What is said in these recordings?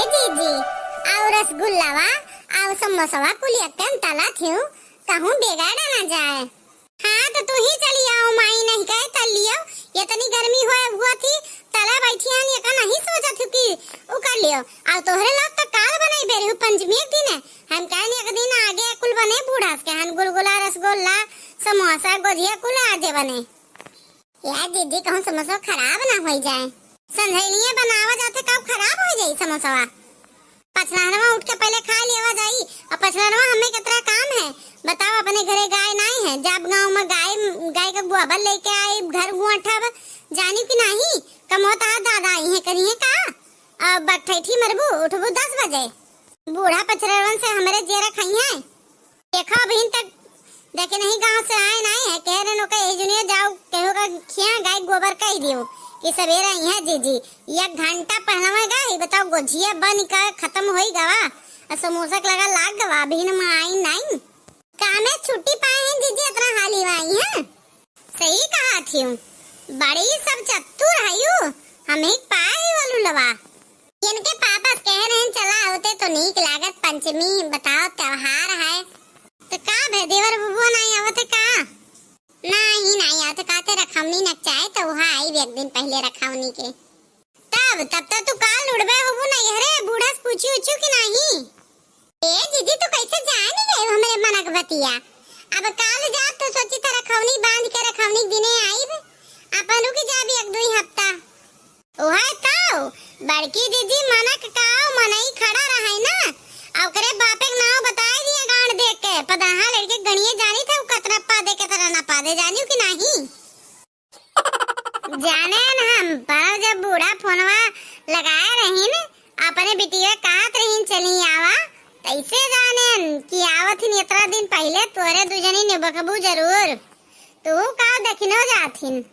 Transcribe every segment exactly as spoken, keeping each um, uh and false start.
जीजी, अउ रसगुल्लावा, अउ समोसवा कुल एक्कन तला थिउ, कहूँ बिगड़ ना जाए। हाँ, तो तू ही चली आओ, माई नहीं कहे तल लियो। इतनी गर्मी होए हुआ थी, तला बैठी हन, ये का नहीं सोचत हूँ कि उ कर लियो। अउ तोहरे लोग तो काल बनाई बेरी हूँ, पंचमी एक दिन है। हम कहन एक दिन आगे कुल बने बूढ़ा से कहन गुलगुला, रसगुल्ला, समोसा, गोजिया कुल आजे बने। यार दीदी, कहूँ समोसा खराब ना होई जाए। संझैनिया बनावा जाते कब खराब हो जाई समोसवा? पछलहरवा उठ के पहले खा लेवा जाई। और पछलहरवा हमें कितना काम है, बताओ, अपने घरे गाय नाई है, जब गाँव में गाय, गाय का गोबर लेके आई, घर गुआठब, जानी कि नाही? कमोता दादा आई है, करी है का? अब बठैठी मरबू, उठबू दस बजे। बूढ़ा पछलहरवन से हमरे जेरा खाई है। देखो, अबहिन तक देखे नहीं, गाँव से आए नहीं है, कह रहे नो के एजुनिया जाओ, कहो का खिया गाय गोबर कह दियो कि सवेरे आई है जीजी। एक घंटा पहलवा गई, बताओ, गोझिया बन का खत्म होई गवा, और समोसा के लगा लाग गवा, अबहिन में आई नहीं। कामे छुट्टी पाए हैं जीजी, इतना हाली आई है। सही कहा थी, बड़ी सब चतुर है यू, हम ही पाए ही वालू लवा। इनके पापा से कह रहे हैं, चला होते तो नीक लागत, पंचमी बताओ, त्योहार है। तो का भे, देवर बबुआ नहीं आवत है का? नहीं, नहीं आवत, कहते रखौनी न चाहे तो वहाँ आई भी एक दिन पहले रखौनी के। तब, तब तो तू काल उड़बे होबू नहीं, अरे बूढ़ा से पूछी उछू कि नहीं? ए जीजी, तू कैसे जान गए हमरे मनक बतिया? अब काल जाब तो सोची था रखौनी बांध के रखौनी के दिने आईब, अपन रुक जाब एक दुई हफ्ता। उहे तो, बड़की दीदी मनक काव मनई खड़ा रहे ना, आ ओकरे बापे के नाव बताई दिए गांड देख के, पदहा लड़के गणिए जानी थे, उ कतना पा दे, कतना ना पा दे, जानियो कि नाही? जाने न हम, पर जब बूढ़ा फोनवा लगाए रहीन, अपने बिटिया कहत रहीन, "चली आवा," तैसे जाने न कि आवत हिन इतना दिन पहले, तोरे दुजनी ने बकबू जरूर, तू का दखिनो जात हिन।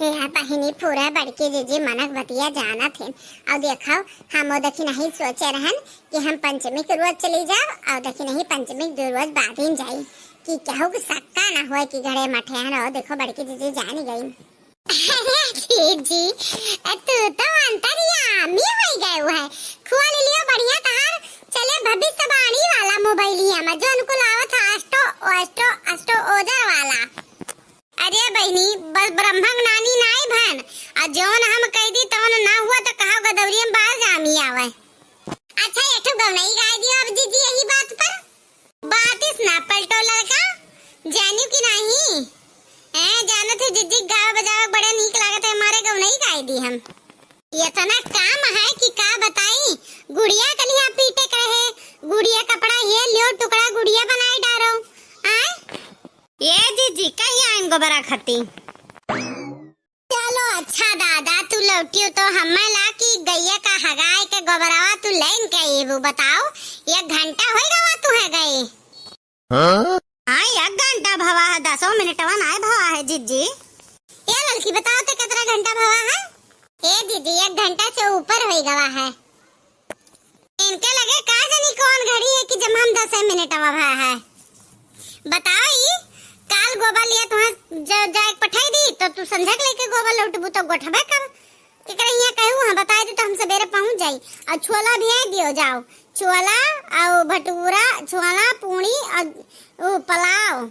हे बहिनी, पूरा बड़की जीजी मनक बतिया जानत हिन। अउ देखो, हम ओ देखी नहीं सोचे रहन कि हम पंचमी के रोज चली जाब, अउ देखी नहीं पंचमी के दो रोज बाद ही जाई, कि केहू के सक्का ना होए कि घरे मठे हन। अउ देखो, बड़की जीजी जानी गई। अरे जीजी, तू तो अंतर्यामी होई गए है। खोल लियो बढ़िया तहार, चले भविष्यवाणी वाला मोबाइलिया में, जो उनको लावत है astro, astro, astrologer वाला। अरे बहिनी, बस ब्रह्मा के नानी नाई भन, आ जौन हम कह दी तौन ना हुआ तो कहा गदौरिया में बाहर जामी आवे। अच्छा, एक ठो गौनई गाय दियो अब जीजी यही बात पर। बातिस ना पलटो लड़का, जानियो कि नाही? हैं, जानत है जीजी गावे बजावे बड़ा नीक लागत है, हमारे गौनई गाय दी हम। इतना काम है कि का बताई, गुड़िया कलिया पीटे के रहे, गुड़िया कपड़ा ये लियो टुकड़ा गुड़िया बनाए डारो। आए? ए जीजी, कहिया आइन गोबरा खती? चलो अच्छा दादा, तू लौटियो तो हमें ला कि गैया का हगाए के गोबरावा तू लेन के आईबू, बताओ, एक घंटा होई गवा तू है गए। हाँ? हाँ, एक घंटा भवा है, दसों मिनटवा नाय भवा है जीजी। ए ललकी, बताओ तो कितना घंटा भवा है? ए दीदी, एक घंटा से ऊपर होई गवा है। इनके लगे का जानी कौन घड़ी है कि जब हम दस मिनट अब है। बताओ ई, काल गोबर लिया तुहाँ ज-, जाए के पठाई दी, तो तू संझा के लेके गोबर लौटबू तो गोठबे कब? केकरा हियाँ कहू, हाँ, बताई दी तो हम सवेरे पहुँच जाई। और छोला भी है दियो जाओ, छोला और भटूरा, छोला, पूड़ी और उ, पुलाव।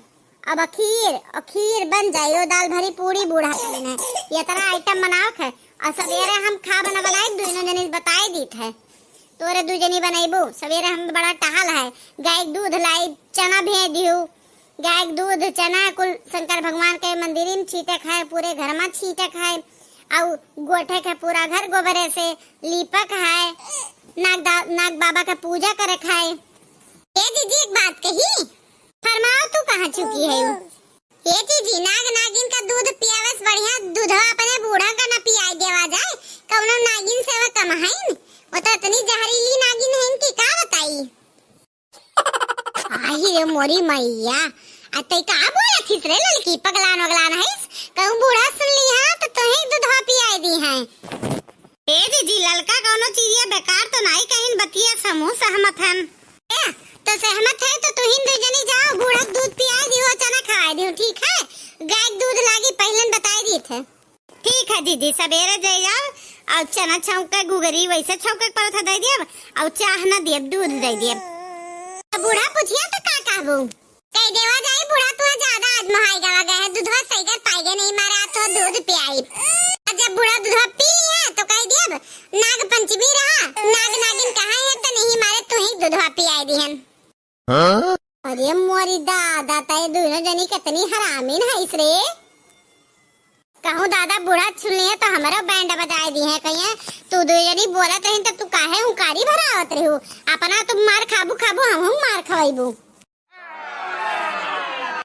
अब खीर, और खीर बन जाई, वो दाल भरी पूड़ी बूढ़ा के लिए। ये तरह आइटम बनाओ खे, और सवेरे हम खा बना बनाई, दोनों जने बताई दीत है। तोरे दू जनी बनैबू, सवेरे हम बड़ा टहल है, गाय के दूध लाई, चना भेज दिहू, गाय के दूध, चना कुल शंकर भगवान के मंदिर में छींटे खाए, पूरे घर में छींटे खाए, और गोठे के पूरा घर गोबरे से लीपक है, नाग दा-, नाग बाबा के पूजा करे खाए। ए दीदी, एक बात कही, फरमाओ, तू कहाँ चुकी है? ए जीजी, नाग नागिन का दूध पियावे से बढ़िया दूधवा अपने बूढ़ा का ना पियाई देवा जाए। कौनो नागिन से वह कम हईन? वो तो इतनी जहरीली नागिन हईन कि का बताई। आई रे मोरी मैया, आ तै का बोलत हिस रे ललकी, पगलान वगलान हईस? कहूँ बूढ़ा सुन ली हाँ तो तोहे दूधवा पियाई दी हैं। ए जीजी, ललका कौनो चीजिया बेकार तो नाई कहिन, बतिया समूह सहमत हन। ए, तो सहमत है तो तुहिन दू जनी जाओ, बूढ़ा के दूध पियाए दियो, चना खवाए दियो, ठीक है? गाय के दूध लागी, पहले बताए दी थे। ठीक है दीदी, सबेरे जाई जाब, अउर चना छौंक के घुघरी वैसे छौंक के परत है दे दियब, अउर चाह ना दियब, दूध दे दियब। अब बूढ़ा पूछिया तो का कहबू? कह देवा जाई बूढ़ा तू ज्यादा आज मोहाई गवा गए है, दूधवा सही कर पाएगे नहीं मारा तो दूध पियाई। और जब बूढ़ा दूधवा पी लिया तो कह दियब नाग पंचमी रहा, नाग नागिन कहाँ है तो नहीं मारे तू ही दूधवा पियाई दिहन। हाँ? अरे मोरी दादा, तय दोनों जनी कितनी हरामीन है इस रे। कहूँ दादा बूढ़ा सुन लिए तो हमारा बैंड बजाए दी है, कहिए तू दो जनी बोलत रही तो तू काहे हुंकारी भरावत रहू, अपना तुम मार खाबू खाबू हम मार खवाइबू।